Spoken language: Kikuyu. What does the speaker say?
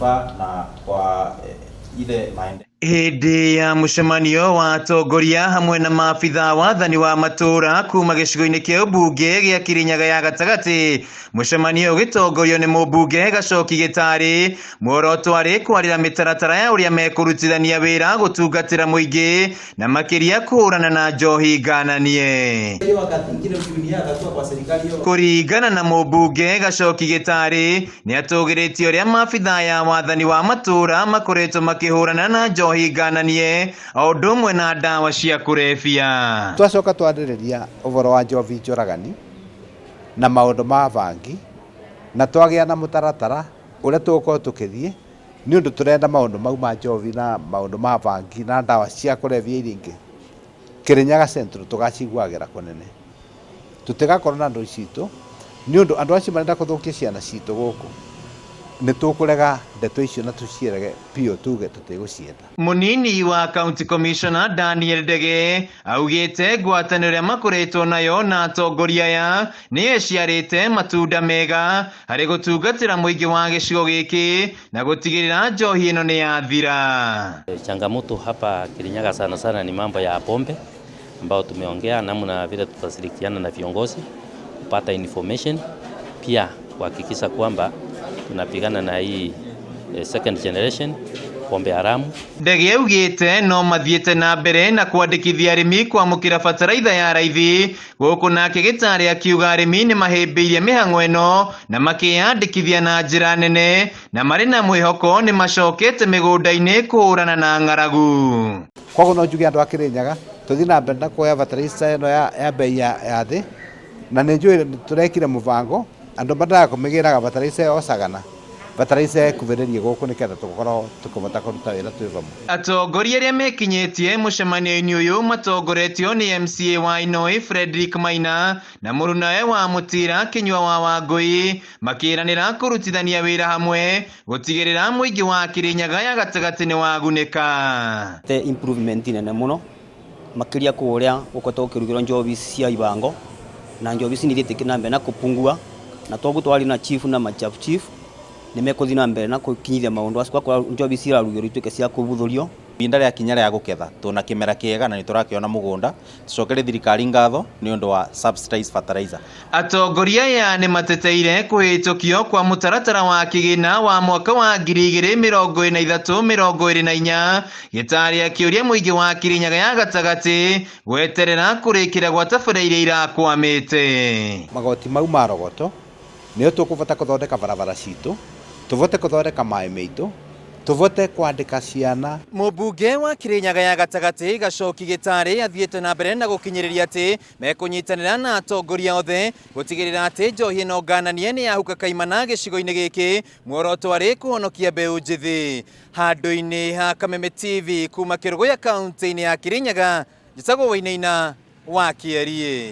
Manufaa na kwa ile maendeleo. Hĩndĩ ya mũcemanio wa atongoria hamwe na maabithaa wathani wa matũũra kuma gĩcigo-inĩ kĩa ũmbunge gĩa Kirinyaga ya gatagatĩ, mũcemanio ũgĩtongorio nĩ mũmbunge Gacoki Gĩtarĩ, muoroto warĩ kwarĩra mĩtaratara ya ũrĩa mekũrutithania wĩra gũtungatĩra mũingĩ na makĩria kũhũrana na njohi ngananie. Hiyo wakati ingine junior akatua kwa serikali hiyo. Kũringana na mũmbunge Gacoki Gĩtarĩ, nĩ atũgĩrĩtie ũrĩa maabithaa ya wathani wa matũũra makoretwo makĩhũrana na njohi ngananie o ũndũ ũmwe na ndawa cia kũrebia. Twacoka twarĩrĩria ũhoro wa njohi njũragani na maũndũ ma bangi, na twagĩa na mũtaratara ũrĩa tũgũkorwo tũkĩthiĩ, nĩ ũndũ tũrenda maũndũ mau ma njohi na maũndũ ma bangi na ndawa cia kũrebia iria ingĩ Kirinyaga Central tũgaciguagĩra kũnene. Tũtigakorwo na andũ citũ, nĩ ũndũ andũ acio marenda kũthũkia ciana citũ gũkũ. Nĩ tũkũrega ndeto icio na tũcirege biũ, tuge tũtigũcienda. Mũnini wa County Commissioner Daniel Ndege augĩte ngwatanĩro ĩrĩa makoretwo nayo na atongoria aya nĩyo ĩciarĩte matunda mega harĩ gũtungatĩra mũingĩ wa gĩcigo gĩkĩ na gũtigĩrĩra njohi ĩno nĩ yathira. Changamoto hapa Kirinyaga sana sana ni mambo ya pombe ambao tumeongea namna vile tutashirikiana na viongozi kupata information, pia kuhakikisha kwamba tunapigana na hii second generation pombe haramu. Ndege augĩte no mathiĩte na mbere na kwandĩkithia arĩmi kwamũkĩra bataraitha ya raithi, gũkũ nake Gĩtarĩ akiuga arĩmi nĩ mahĩmbĩirie mĩhang'o ĩno na makĩyandĩkithia na njĩra nene na marĩ na mwĩhoko nĩ macokete mĩgũnda-inĩ kũhũrana na ng'aragu. Koguo no njuge andũ a Kirinyaga tũthiĩ na mbere na kuoya bataraitha ĩno ya bei ya thĩ, na nĩ njũĩ tũrekire mũbango andũ mendaga kũmĩgĩraga bataraitha ĩyo Sagana, bataraitha ĩkuhĩrĩrie gũkũ nĩgetha tũkorwo tũkĩhota kũruta wĩra twĩ vamwe. Atongoria arĩa mekinyĩtie mũcemanio-inĩ ũyũ matongoretio nĩ MCA wa Inoi Frederick Maina na mũrunawe wa Mũtira Kĩnyua wa Wangũi, makĩranĩra kũrutithania wĩra hamwe gũtigĩrĩra mũingĩ wa Kirinyaga ya gatagatĩ nĩ wagunĩka. Te improvement nene mũno makĩria kũrĩa gũkoretwo gũkĩrugĩrwo njohi cia ibango, na njohi ici nĩ ithiĩte na mbere na kũpungua, na toguo twarĩ na chief na machafu chief nĩ mekũthiĩ na mbere na gũkinyithia maũndũ acio, gwakorwo njohi ici irarugĩrwo ituĩke cia kũbuthũrio. Ihinda rĩakinya rĩa gũketha tũna kĩmera kĩega na nĩ tũrakĩona mũgũnda, tũcokerie thirikari ngatho nĩ ũndũ wa subsidized fertilizer. Atongoria aya nĩ mateteire kũhĩtũkio kwa mũtaratara wa kĩgĩna wa mwaka wa 2023-2024, Gĩtarĩ akĩũria mũingĩ wa Kirinyaga ya gatagatĩ gweterera kũrĩkĩra gwa tabarĩra iria irakwamĩte. Magoti mau ma rogoto nĩyo tũkũbota kũthondeka barabara citũ, tũbote kũthondeka maĩ maitũ, tũbote kwandĩka ciana. Mũmbunge wa Kirinyaga ya gatagatĩ Gacoki Gĩtarĩ athiĩte na mbere na gũkinyĩrĩria atĩ mekũnyitanĩra na atongoria othe gũtigĩrĩra atĩ njohi ĩno ngananie nĩ yahuka kaimana gĩcigo-inĩ gĩkĩ, muoroto arĩ kũhonokia mbeũ njĩthĩ. Handũ-inĩ ha Kameme TV kuma Kĩrũgũya kaunti-inĩ ya Kirinyaga, njĩtagwo Wainaina wa Kĩeriĩ.